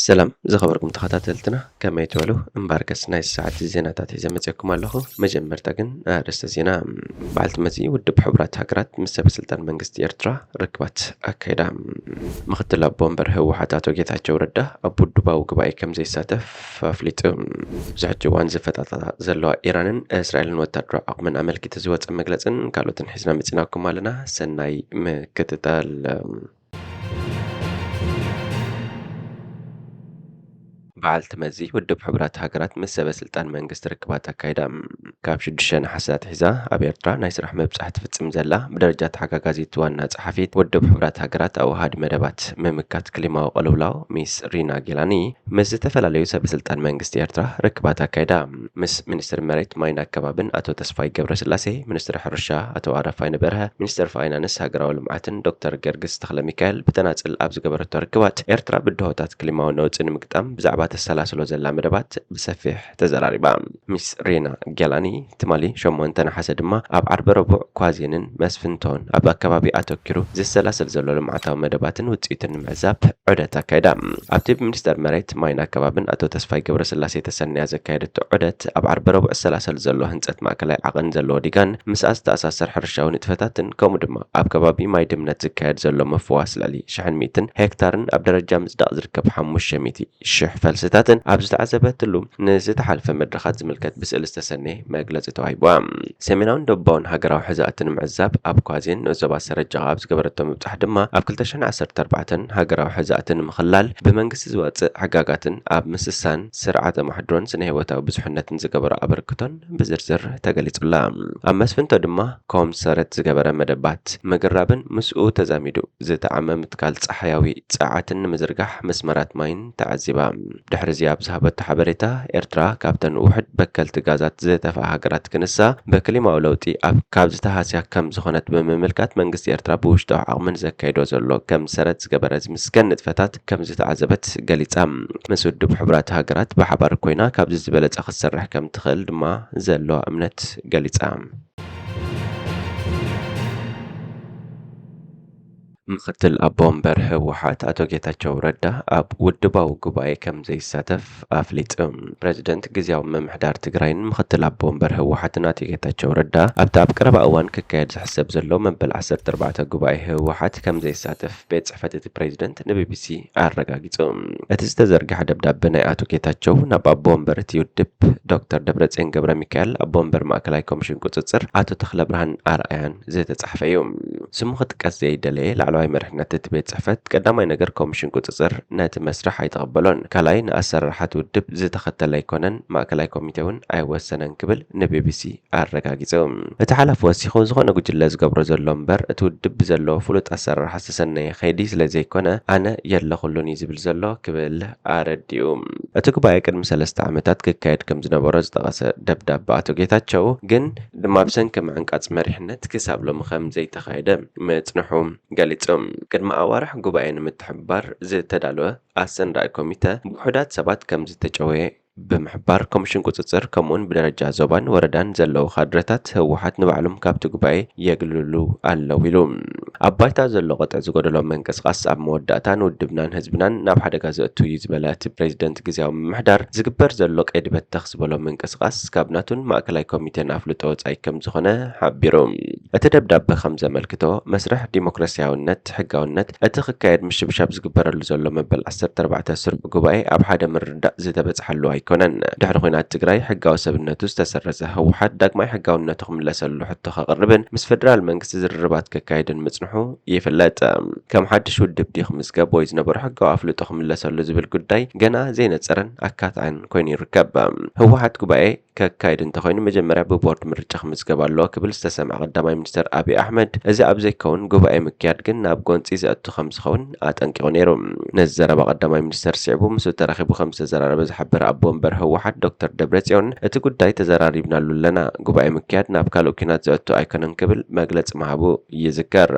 ሰላም ዝኸበርኩም ተኸታተልትና፣ ከመይ ትውዕሉ? እምበኣርከስ ናይ ሰዓት ዜናታት ሒዘ መፅየኩም ኣለኹ። መጀመርታ ግን ኣርእስተ ዜና። በዓልቲ መዚ ውድብ ሕቡራት ሃገራት ምስ ሰበ ስልጣን መንግስቲ ኤርትራ ርክባት ኣካይዳ። ምክትል ኣቦ ወንበር ህወሓት ኣቶ ጌታቸው ረዳ ኣብ ውድባዊ ጉባኤ ከም ዘይሳተፍ ኣፍሊጡ። ብዙሕ ሕጂ እዋን ዝፈጣጣ ዘለዋ ኢራንን እስራኤልን ወታደራዊ ዓቕመን ኣመልኪቱ ዝወፀ መግለፅን ካልኦትን ሒዝና መፂናኩም ኣለና። ሰናይ ምክትታል። በዓልቲ መዚ ውድብ ሕቡራት ሃገራት ምስ ሰበ ስልጣን መንግስቲ ርክባት ኣካይዳ። ካብ ሽዱሽተ ነሓሰ ኣትሒዛ ኣብ ኤርትራ ናይ ስራሕ ምብጻሕ ትፍጽም ዘላ ብደረጃ ተሓጋጋዚት ዋና ጸሓፊት ውድብ ሕቡራት ሃገራት ኣዋሃዲ መደባት ምምካት ክሊማዊ ቅልውላው ሚስ ሪና ጌላኒ ምስ ዝተፈላለዩ ሰበ ስልጣን መንግስቲ ኤርትራ ርክባት ኣካይዳ። ምስ ሚኒስትር መሬት ማይን ኣከባብን ኣቶ ተስፋይ ገብረስላሴ፣ ሚኒስትር ሕርሻ ኣቶ ኣረፋይነ በርሀ፣ ሚኒስትር ፋይናንስ ሃገራዊ ልምዓትን ዶክተር ገርግስ ተኽለሚካኤል ብተናጽል ኣብ ዝገበረቶ ርክባት፣ ኤርትራ ብድሆታት ክሊማዊ ነውጺ ንምግጣም ብዛዕባ ተሰላስሎ ዘላ መደባት ብሰፊሕ ተዘራሪባ። ሚስ ሪና ጌላኒ ትማሊ ሸሞንተ ነሓሰ ድማ ኣብ ዓርቢ ረቡዕ ኳዜንን መስፍንቶን ኣብ ኣከባቢ ኣተኪሩ ዝሰላሰል ዘሎ ልምዓታዊ መደባትን ውጽኢቱን ንምዕዛብ ዑደት ኣካይዳ። ኣብቲ ብሚኒስተር መሬት ማይን ኣከባብን ኣቶ ተስፋይ ገብረስላሴ ተሰንያ ዘካየደቶ ዑደት፣ ኣብ ዓርቢ ረቡዕ ዝሰላሰል ዘሎ ህንጸት ማእከላይ ዓቐን ዘለዎ ዲጋን ምስኣ ዝተኣሳሰር ሕርሻዊ ንጥፈታትን ከምኡ ድማ ኣብ ከባቢ ማይ ድምነት ዝካየድ ዘሎ ምፍዋስ ልዕሊ ሽሕን ሚእትን ሄክታርን ኣብ ደረጃ ምጽዳቕ ዝርከብ ሓሙሽተ ሚእቲ ሽሕ ፈልስታትን ኣብ ዝተዓዘበትሉ ንዝተሓልፈ መድረኻት ዝምልከት ብስእሊ ዝተሰነየ መግለጺ ተዋሂብዋ። ሰሜናውን ደቡባውን ሃገራዊ ሕዛእቲ ንምዕዛብ ኣብ ኳዜን ንኡስ ዞባ ሰረጀቓ ኣብ ዝገበረቶ ምብጻሕ ድማ፣ ኣብ ክልተ ሽሕን ዓሰርተ ኣርባዕተን ሃገራዊ ሕዛእቲ ንምኽላል ብመንግስቲ ዝወጽእ ሕጋጋትን ኣብ ምስሳን ስርዓተ ማሕድሮን ስነ ህይወታዊ ብዙሕነትን ዝገበሮ ኣበርክቶን ብዝርዝር ተገሊጹላ። ኣብ መስፍንቶ ድማ ኮምሰረት ዝገበረ መደባት ምግራብን ምስኡ ተዛሚዱ ዝተዓመ ምትካል ጸሓያዊ ጸዓትን ንምዝርጋሕ መስመራት ማይን ተዓዚባ። ድሕሪ እዚ ኣብ ዝሃበቶ ሓበሬታ፣ ኤርትራ ካብተን ውሑድ በከልቲ ጋዛት ዝተፍኣ ሃገራት ክንሳ፣ ብክሊማዊ ለውጢ ኣብ ካብ ዝተሃስያ ከም ዝኾነት ብምምልካት፣ መንግስቲ ኤርትራ ብውሽጣዊ ዓቕሚ ንዘካይዶ ዘሎ ከም ሰረት ዝገበረ ዝምስገን ንጥፈታት ከም ዝተዓዘበት ገሊጻ። ምስ ውድብ ሕቡራት ሃገራት ብሓባር ኮይና ካብዚ ዝበለጸ ክትሰርሕ ከም ትኽእል ድማ ዘለዋ እምነት ገሊጻ። ምኽትል ኣቦ ወንበር ህወሓት ኣቶ ጌታቸው ረዳ ኣብ ውድባዊ ጉባኤ ከም ዘይሳተፍ ኣፍሊጡ። ፕሬዚደንት ግዝያዊ ምምሕዳር ትግራይን ምኽትል ኣቦ ወንበር ህወሓትን ኣቶ ጌታቸው ረዳ ኣብቲ ኣብ ቀረባ እዋን ክካየድ ዝሕሰብ ዘሎ መበል ዓሰርተ ኣርባዕተ ጉባኤ ህወሓት ከም ዘይሳተፍ ቤት ጽሕፈት እቲ ፕሬዚደንት ንቢቢሲ ኣረጋጊጹ። እቲ ዝተዘርግሐ ደብዳበ ናይ ኣቶ ጌታቸው ናብ ኣቦ ወንበር እቲ ውድብ ዶክተር ደብረጽዮን ገብረ ሚካኤል፣ ኣቦ ወንበር ማእከላይ ኮሚሽን ቁጽጽር ኣቶ ተኽለ ብርሃን ኣርኣያን ዝተጻሕፈ እዩ። ስሙ ክጥቀስ ዘይደለየ ላዕለዋይ መሪሕነት እቲ ቤት ጽሕፈት፣ ቀዳማይ ነገር ኮሚሽን ቁጽጽር ነቲ መስርሕ ኣይተቐበሎን፣ ካልኣይ ንኣሰራርሓ እቲ ውድብ ዝተኸተለ ኣይኮነን፣ ማእከላይ ኮሚቴ እውን ኣይወሰነን ክብል ንቢቢሲ ኣረጋጊጹ። እቲ ሓላፊ ወሲኹ፣ ዝኾነ ጉጅለ ዝገብሮ ዘሎ እምበር እቲ ውድብ ብዘለዎ ፍሉጥ ኣሰራርሓ ዝተሰነየ ከይዲ ስለ ዘይኮነ ኣነ የለኹሉን እዩ ዝብል ዘሎ ክብል ኣረዲኡ። እቲ ጉባኤ ቅድሚ ሰለስተ ዓመታት ክካየድ ከም ዝነበሮ ዝጠቐሰ ደብዳበ ኣቶ ጌታቸው ግን ድማ ብሰንኪ ምዕንቃጽ መሪሕነት ክሳብ ሎሚ ከም ዘይተኻየደ ምጽንሑ ገሊጹ። ቅድሚ ኣዋርሕ ጉባኤ ንምትሕብባር ዝተዳለወ ኣሰናዳኢ ኮሚተ ብውሑዳት ሰባት ከም ዝተጨወየ ብምሕባር፣ ኮሚሽን ቁጽጽር ከምኡውን ብደረጃ ዞባን ወረዳን ዘለዉ ካድረታት ህወሓት ንባዕሎም ካብቲ ጉባኤ የግልሉ ኣለዉ ኢሉ። ኣብ ባይታ ዘሎ ቅጥዒ ዝጎደሎ ምንቅስቓስ ኣብ መወዳእታ ንውድብናን ህዝብናን ናብ ሓደጋ ዘእቱ እዩ ዝበለ እቲ ፕሬዚደንት ግዝያዊ ምምሕዳር፣ ዝግበር ዘሎ ቀይዲ በተኽ ዝበሎ ምንቅስቓስ ካብ ናቱን ማእከላይ ኮሚቴን ኣፍልጦ ወጻኢ ከም ዝኾነ ሓቢሩ። እቲ ደብዳበ ከም ዘመልክቶ፣ መስርሕ ዲሞክራሲያውነት፣ ሕጋውነት እቲ ክካየድ ምሽብሻብ ዝግበረሉ ዘሎ መበል ዓሰርተ ኣርባዕተ ስሩዕ ጉባኤ ኣብ ሓደ ምርድዳእ ዝተበጽሓሉ ኣይኮነን። ድሕሪ ኲናት ትግራይ ሕጋዊ ሰብነቱ ዝተሰረዘ ህወሓት ዳግማይ ሕጋውነቱ ክምለሰሉ ሕቶ ከቕርብን ምስ ፌደራል መንግስቲ ዝርርባት ከካይድን ምጽንሑ ይፍለጥ። ከም ሓድሽ ውድብ ድዩ ክምዝገብ ወይ ዝነበሮ ሕጋዊ ኣፍልጦ ክምለሰሉ ዝብል ጉዳይ ገና ዘይነጸረን ኣካታዕን ኮይኑ ይርከብ። ህወሓት ጉባኤ ከካይድ እንተኾይኑ፣ መጀመርያ ብቦርድ ምርጫ ክምዝገብ ኣለዎ ክብል ዝተሰምዐ ቀዳማይ ሚኒስተር ኣብይ ኣሕመድ፣ እዚ ኣብ ዘይከውን ጉባኤ ምክያድ ግን ናብ ጎንጺ ዘእቱ ከም ዝኸውን ኣጠንቂቑ ነይሩ። ነዚ ዘረባ ቀዳማይ ሚኒስተር ስዒቡ ምስኡ ተራኺቡ ከም ዝተዘራረበ ዝሓበረ ኣቦ ወንበር ህወሓት ዶክተር ደብረጽዮን፣ እቲ ጉዳይ ተዘራሪብናሉ ኣለና፣ ጉባኤ ምክያድ ናብ ካልእ ኲናት ዘእቱ ኣይኮነን ክብል መግለጺ ምሃቡ ይዝከር።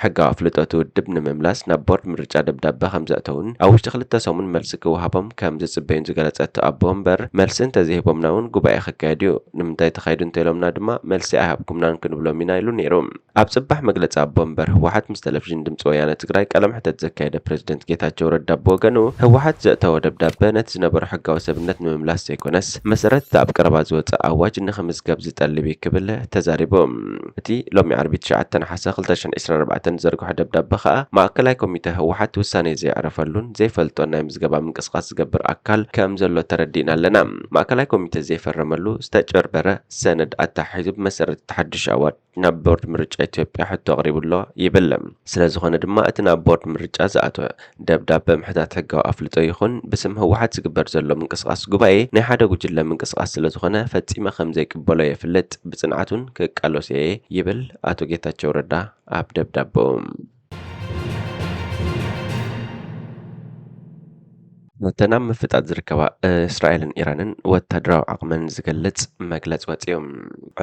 ሕጋዊ ኣፍልጦ እቲ ውድብ ንምምላስ ናብ ቦርድ ምርጫ ደብዳበ ከም ዘእተውን ኣብ ውሽጢ ክልተ ሰሙን መልሲ ክወሃቦም ከም ዝጽበዩን ዝገለጸ እቲ ኣቦ ወንበር፣ መልሲ እንተዘይሂቦምና እውን ጉባኤ ክካየድ እዩ። ንምንታይ ተኻይዱ እንተኢሎምና ድማ መልሲ ኣይሃብኩምናን ክንብሎም ኢና ኢሉ ነይሩ። ኣብ ጽባሕ መግለጺ ኣቦ ወንበር ህወሓት ምስ ቴሌቪዥን ድምፂ ወያነ ትግራይ ቃለ መሕተት ዘካየደ ፕሬዝደንት ጌታቸው ረዳ ብወገኑ፣ ህወሓት ዘእተዎ ደብዳበ ነቲ ዝነበሮ ሕጋዊ ሰብነት ንምምላስ ዘይኮነስ፣ መሰረት እቲ ኣብ ቀረባ ዝወፀ ኣዋጅ ንኽምዝገብ ዝጠልብ እዩ ክብል ተዛሪቡ። እቲ ሎሚ ዓርቢ ትሽዓተ ነሓሰ ክልተ ሽሕን ዕስራን ኣርባዕተን ዝዘርግሖ ደብዳበ ከኣ፣ ማእከላይ ኮሚተ ህወሓት ውሳኔ ዘየዕረፈሉን ዘይፈልጦን ናይ ምዝገባ ምንቅስቃስ ዝገብር ኣካል ከም ዘሎ ተረዲእና ኣለና። ማእከላይ ኮሚተ ዘይፈረመሉ ዝተጭበርበረ ሰነድ ኣተሓሒዙ ብመሰረት እቲ ሓድሽ ኣዋጅ ናብ ቦርድ ምርጫ ኢትዮጵያ ሕቶ ኣቕሪቡ ኣሎ ይብል። ስለ ዝኾነ ድማ እቲ ናብ ቦርድ ምርጫ ዝኣተወ ደብዳበ ምሕታት ሕጋዊ ኣፍልጦ ይኹን ብስም ህወሓት ዝግበር ዘሎ ምንቅስቓስ ጉባኤ ናይ ሓደ ጉጅለ ምንቅስቓስ ስለ ዝኾነ ፈጺመ ከም ዘይቅበሎ የፍልጥ፣ ብጽንዓት እውን ክቃለሶ እየ ይብል ኣቶ ጌታቸው ረዳ ኣብ ደብዳበኡ። ነተን ኣብ ምፍጣጥ ዝርከባ እስራኤልን ኢራንን ወታደራዊ ዓቕመን ዝገልጽ መግለጺ ወጺኡ።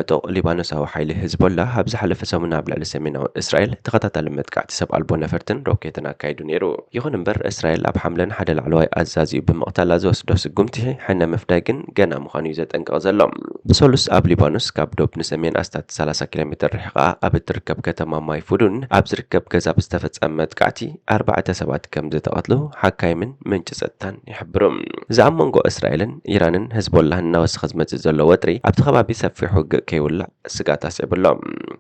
ዕጡቕ ሊባኖሳዊ ሓይሊ ህዝቦላ ኣብ ዝሓለፈ ሰሙን ኣብ ልዕሊ ሰሜናዊ እስራኤል ተኸታታሊ መጥቃዕቲ ሰብ ኣልቦ ነፈርትን ሮኬትን ኣካይዱ ነይሩ። ይኹን እምበር፣ እስራኤል ኣብ ሓምለ ንሓደ ላዕለዋይ ኣዛዚኡ ብምቕታላ ዝወስዶ ስጉምቲ ሕነ ምፍዳይ ግን ገና ምዃኑ እዩ ዘጠንቅቕ ዘሎ። ብሰሉስ ኣብ ሊባኖስ ካብ ዶብ ንሰሜን ኣስታት ሰላሳ ኪሎ ሜትር ርሒቓ ኣብ እትርከብ ከተማ ማይ ፉዱን ኣብ ዝርከብ ገዛ ብዝተፈጸመ መጥቃዕቲ ኣርባዕተ ሰባት ከም ዝተቐትሉ ሓካይምን ምንጪ ጸጥታን ይሕብሩ። እዚ ኣብ መንጎ እስራኤልን ኢራንን ህዝቦላህን እናወሰኸ ዝመጽእ ዘሎ ወጥሪ ኣብቲ ከባቢ ሰፊሕ ውግእ ከይውላዕ ስጋት ኣስዒቡ ኣሎ።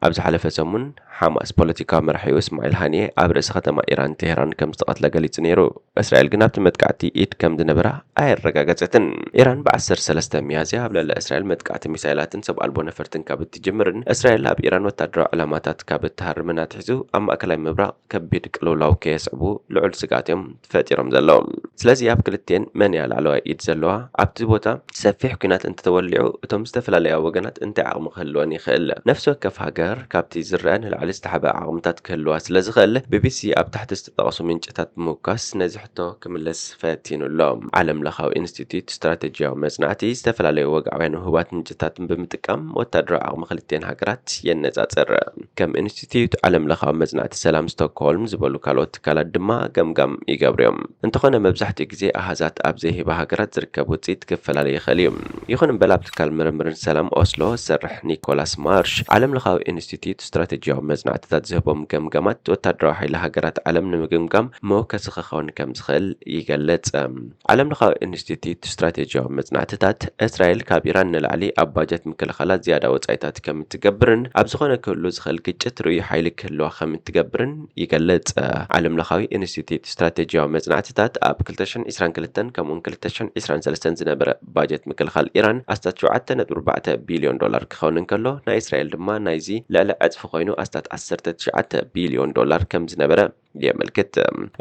ኣብ ዝሓለፈ ሰሙን ሓማስ ፖለቲካዊ መራሒኡ እስማዒል ሃኒየ ኣብ ርእሲ ከተማ ኢራን ቴህራን ከም ዝተቐትለ ገሊጹ ነይሩ። እስራኤል ግን ኣብቲ መጥቃዕቲ ኢድ ከም ዝነበራ ኣየረጋገጸትን። ኢራን ብ ዓሰርተ ሰለስተ ሚያዝያ ኣብ ልዕሊ እስራኤል መጥቃዕቲ ሚሳይላትን ሰብ ኣልቦ ነፈርትን ካብ እትጅምርን እስራኤል ኣብ ኢራን ወታደራዊ ዕላማታት ካብ እትሃርምን ኣትሒዙ ኣብ ማእከላይ ምብራቕ ከቢድ ቅልውላው ከየስዕቡ ልዑል ስግኣት እዮም ፈጢሮም ዘለዉ። ስለዚ ኣብ ክልቲኤን መን እያ ላዕለዋይ ኢድ ዘለዋ? ኣብቲ ቦታ ሰፊሕ ኲናት እንተተወሊዑ እቶም ዝተፈላለያ ወገናት እንታይ ዓቕሚ ክህልወን ይኽእል? ነፍሲ ወከፍ ሃገር ካብቲ ዝረአ ንላዕሊ ዝተሓበ ዓቕምታት ክህልዋ ስለ ዝኽእል፣ ቢቢሲ ኣብ ታሕቲ ዝተጠቕሱ ምንጭታት ብምውካስ ነዚ ሕቶ ክምልስ ፈቲኑ ኣሎ። ዓለም ለኻዊ ኢንስቲትዩት ስትራተጂያዊ መጽናዕቲ ዝተፈላለዩ ወግዓውያን ውህባት ምንጭታትን ብምጥቃም ወታደራዊ ዓቕሚ ክልቲኤን ሃገራት የነጻጽር። ከም ኢንስቲትዩት ዓለም ለኻዊ መጽናዕቲ ሰላም ስቶክሆልም ዝበሉ ካልኦት ትካላት ድማ ገምጋም ይገብሩ እዮም። እንተኾነ መብዛሕትኡ ግዜ ኣሃዛት ኣብ ዘይህባ ሃገራት ዝርከብ ውጽኢት ክፈላለ ይኽእል እዩ። ይኹን እምበር ኣብ ትካል ምርምርን ሰላም ኦስሎ ዝሰርሕ ኒኮላስ ማርሽ ዓለም ለኻዊ ኢንስቲትዩት ስትራተጂያዊ መጽናዕትታት ዝህቦም ገምጋማት ወታደራዊ ሓይሊ ሃገራት ዓለም ንምግምጋም መወከሲ ክኸውን ከም ዝኽእል ይገልጽ። ዓለም ለኻዊ ኢንስቲትዩት ስትራተጂያዊ መጽናዕትታት እስራኤል ካብ ኢራን ንላዕሊ ኣብ ባጀት ምክልኻላ ዝያዳ ወጻኢታት ከም እትገብርን ኣብ ዝኾነ ክህሉ ዝኽእል ግጭት ርኡይ ሓይሊ ክህልዋ ከም እትገብርን ይገልጽ። ዓለም ለኻዊ ኢንስቲትዩት ስትራተጂያዊ መጽናዕትታት ኣብ ክልተ ሽሕን ዕስራን ክልተን ከምኡውን ክልተ ሽሕን ዕስራን ሰለስተን ዝነበረ ባጀት ምክልኻል ኢራን ኣስታት ሸውዓተ ነጥቢ ኣርባዕተ ቢልዮን ዶላር ክኸውን እንከሎ፣ ናይ እስራኤል ድማ ናይዚ ልዕሊ ዕጽፊ ኮይኑ ኣስታት ዓሰርተ ትሽዓተ ቢልዮን ዶላር ከም ዝነበረ የመልክት።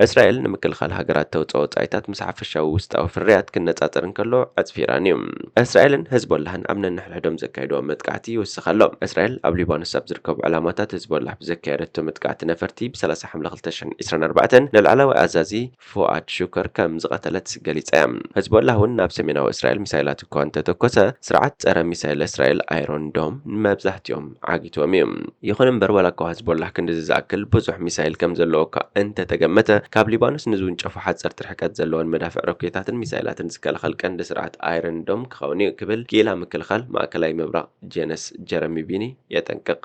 እስራኤል ንምክልኻል ሃገራት ተውፅኦ ወፃኢታት ምስ ሓፈሻዊ ውስጣዊ ፍርያት ክነፃፀር እንከሎ ዕፅፊ ኢራን እዩ። እስራኤልን ህዝቦላህን ኣብ ነንሕድሕዶም ዘካይድዎ መጥቃዕቲ ይውስኽ ኣሎ። እስራኤል ኣብ ሊባኖስ ኣብ ዝርከቡ ዕላማታት ህዝቦላህ ብዘካየደቶ መጥቃዕቲ ነፈርቲ ብ ሰላሳ ሓምለ ክልተ ሽሕን ዕስራን ኣርባዕተን ንላዕለዋይ ኣዛዚ ፉኣድ ሹከር ከም ዝቐተለት ገሊጻ እያ። ህዝቦላህ እውን ናብ ሰሜናዊ እስራኤል ሚሳይላት እኳ እንተተኮሰ፣ ስርዓት ጸረ ሚሳይል እስራኤል ኣይሮን ዶም ንመብዛሕትኦም ዓጊትዎም እዩ። ይኹን እምበር፣ ዋላ እኳ ህዝቦላህ ክንድዚ ዝኣክል ብዙሕ ሚሳይል ከም ዘለዎ እኳ እንተተገመተ፣ ካብ ሊባኖስ ንዝውንጨፉ ሓጸርቲ ርሕቀት ዘለወን መዳፍዕ ሮኬታትን ሚሳይላትን ዝከላኸል ቀንዲ ስርዓት ኣይረን ዶም ክኸውን እዩ ክብል ክኢላ ምክልኻል ማእከላይ ምብራቕ ጄነስ ጀረሚ ቢኒ የጠንቅቕ።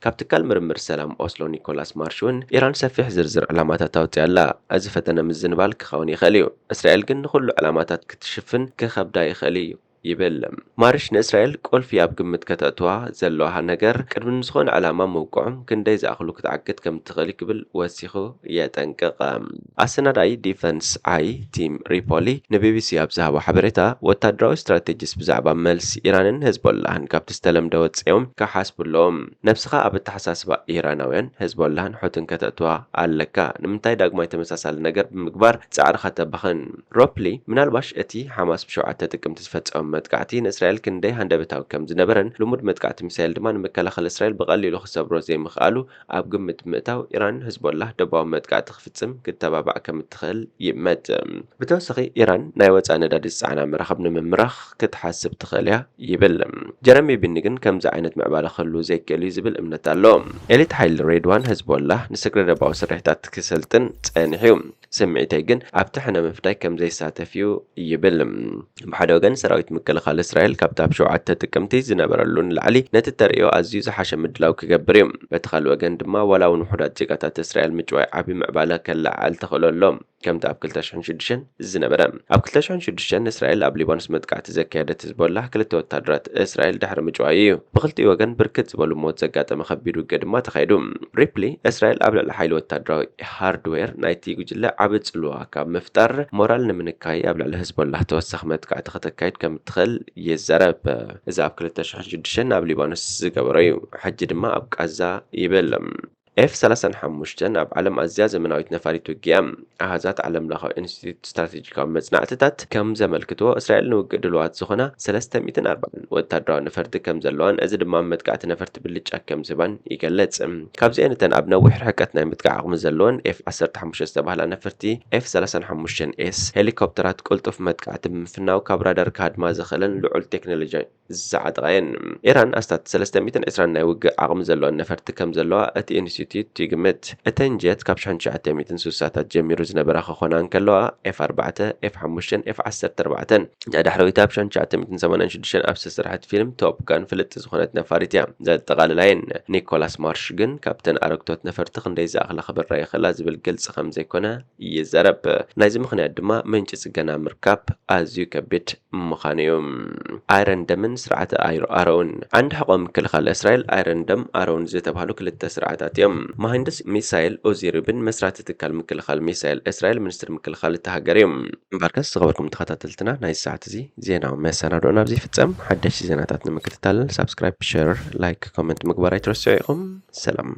ካብ ትካል ምርምር ሰላም ኦስሎ ኒኮላስ ማርሽ እውን፣ ኢራን ሰፊሕ ዝርዝር ዕላማታት ኣውጺኣ ኣላ። እዚ ፈተነ ምዝንባል ክኸውን ይኽእል እዩ። እስራኤል ግን ንኹሉ ዕላማታት ክትሽፍን ክኸብዳ ይኽእል እዩ ይብል። ማርሽ ንእስራኤል ቁልፊ ኣብ ግምት ከተእትዋ ዘለዋ ነገር፣ ቅድሚ ንዝኾነ ዕላማ ምውቅዖም ክንደይ ዝኣኽሉ ክትዓግት ከም ትኽእል እዩ ክብል ወሲኹ የጠንቅቕ። ኣሰናዳኢ ዲፈንስ ኣይ ቲም ሪፖሊ ንቢቢሲ ኣብ ዝሃቦ ሓበሬታ፣ ወታደራዊ ስትራቴጂስ ብዛዕባ መልሲ ኢራንን ህዝቦላህን ካብቲ ዝተለምደ ወጺኦም ክሓስቡ ኣለዎም። ነብስኻ ኣብ ኣተሓሳስባ ኢራናውያን፣ ህዝቦላህን ሑትን ከተእትዋ ኣለካ። ንምንታይ ዳግማይ ተመሳሳሊ ነገር ብምግባር ጻዕርኻ ተባኽን? ሮፕሊ፣ ምናልባሽ እቲ ሓማስ ብሸውዓተ ጥቅምቲ ዝፈጸሞ መጥቃዕቲ ንእስራኤል ክንደይ ሃንደበታዊ ከም ዝነበረን፣ ልሙድ መጥቃዕቲ ሚሳይል ድማ ንመከላኸሊ እስራኤል ብቐሊሉ ክሰብሮ ዘይምኽኣሉ ኣብ ግምት ብምእታው፣ ኢራን ህዝቦላህ ደባዊ መጥቃዕቲ ክፍጽም ክተባባዕ ከም እትኽእል ይእመት። ብተወሳኺ፣ ኢራን ናይ ወጻኢ ነዳዲ ዝጸዓና መራኽብ ንምምራኽ ክትሓስብ ትኽእል እያ ይብል። ጀረሚ ቢኒ ግን ከምዚ ዓይነት ምዕባለ ክህሉ ዘይክእል እዩ ዝብል እምነት ኣሎ። ኤሊት ሓይሊ ሬድዋን ህዝቦላህ ንስግረ ደባዊ ስርሒታት ክሰልጥን ጸኒሑ እዩ። ስምዒተይ ግን ኣብቲ ሕነ ምፍዳይ ከም ዘይሳተፍ እዩ ይብል። ብሓደ ወገን ሰራዊት ምክልኻል እስራኤል ካብቲ ኣብ ሸውዓተ ጥቅምቲ ዝነበረሉ ንላዕሊ ነቲ ተርእዮ ኣዝዩ ዝሓሸ ምድላው ክገብር እዩ። በቲ ካልእ ወገን ድማ ዋላ እውን ውሑዳት ዜጋታት እስራኤል ምጭዋይ ዓቢ ምዕባለ ከለዓዕል ተኽእሎ ኣሎ። ከምቲ ኣብ ክልተ ሽሕን ሽዱሽተን ዝነበረ። ኣብ ክልተ ሽሕን ሽዱሽተን እስራኤል ኣብ ሊባኖስ መጥቃዕቲ ዘካየደት ህዝቦላህ ክልተ ወታደራት እስራኤል ድሕሪ ምጭዋይ እዩ። ብክልቲኡ ወገን ብርክት ዝበሉ ሞት ዘጋጠመ ከቢድ ውግእ ድማ ተኻይዱ። ሪፕሊ እስራኤል ኣብ ልዕሊ ሓይሊ ወታደራዊ ሃርድዌር ናይቲ ጉጅለ ዓቢ ጽልዋ ካብ ምፍጣር ሞራል ንምንካይ ኣብ ልዕሊ ህዝቦላህ ተወሳኺ መጥቃዕቲ ከተካይድ ከም እትኽእል ይዘረብ። እዚ ኣብ ክልተ ሽሕን ሽዱሽተን ኣብ ሊባኖስ ዝገበሮ እዩ። ሕጂ ድማ ኣብ ቃዛ ይብል። ኤፍ ሰላሳን ሓሙሽተን ኣብ ዓለም ኣዝያ ዘመናዊት ነፋሪት ውግእ እያ። ኣሃዛት ዓለም ለኻዊ ኢንስቲትዩት ስትራቴጂካዊ መጽናዕትታት ከም ዘመልክትዎ፣ እስራኤል ንውግእ ድልዋት ዝኾና ሰለስተ ሚእትን ኣርባዕን ወታደራዊ ነፈርቲ ከም ዘለዋን፣ እዚ ድማ መጥቃዕቲ ነፈርቲ ብልጫ ከም ዝህባን ይገልጽ። ካብዚአን እተን ኣብ ነዊሕ ርሕቀት ናይ ምጥቃዕ ዓቕሚ ዘለወን ኤፍ ዓሰርተ ሓሙሽተ ዝተባህላ ነፈርቲ ኤፍ ሰላሳን ሓሙሽተን ኤስ ሄሊኮፕተራት ቅልጡፍ መጥቃዕቲ ብምፍናው ካብ ራዳር ክሃድማ ዝኽእለን ልዑል ቴክኖሎጂ ዝዓጠቓ እየን። ኢራን ኣስታት ሰለስተ ሚእትን ዕስራን ናይ ውግእ ዓቕሚ ዘለወን ነፈርቲ ከም ዘለዋ እቲ ኢንስቲትዩት ይግምት። እተን ጀት ካብ ሽሕን ትሽዓተ ሚእትን ስሳታት ጀሚሩ ዝነበራ ክኾና እንከለዋ፣ ኤፍ ኣርባዕተ፣ ኤፍ ሓሙሽተን ኤፍ ዓሰርተ ኣርባዕተን። እታ ዳሕረወይቲ ኣብ ሽሕን ትሽዓተ ሚእትን ሰማንያን ሽዱሽተን ኣብ ዝተሰርሐት ፊልም ቶፕ ጋን ፍልጥቲ ዝኾነት ነፋሪት እያ። ዘጠቓልላ እየን። ኒኮላስ ማርሽ ግን ካብተን ኣረግቶት ነፈርቲ ክንደይ ዝኣኽላ ክበራ ይኽእላ ዝብል ግልጺ ከም ዘይኮነ ይዛረብ። ናይዚ ምኽንያት ድማ ምንጪ ጽገና ምርካብ ኣዝዩ ከቢድ ምዃኑ እዩ። ኣይረን ደምን ስርዓተ ኣይሮ ኣሮውን። ዓንዲ ሕቖ ምክልኻል እስራኤል ኣይረን ደም ኣሮውን ዝተባህሉ ክልተ ስርዓታት እዮም። መሃንድስ ሚሳይል ኦዚ ሩቢን መስራቲ ትካል ምክልኻል ሚሳይል እስራኤል ሚኒስትሪ ምክልኻል እታ ሃገር እዩ። እምበርከስ ዝኸበርኩም ተኸታተልትና ናይ ሰዓት እዚ ዜናዊ መሰናዶና ኣብዚ ይፍጸም። ሓደሽቲ ዜናታት ንምክትታል ሳብስክራይብ፣ ሸር፣ ላይክ፣ ኮመንት ምግባር ኣይትረስዑ ኢኹም። ሰላም።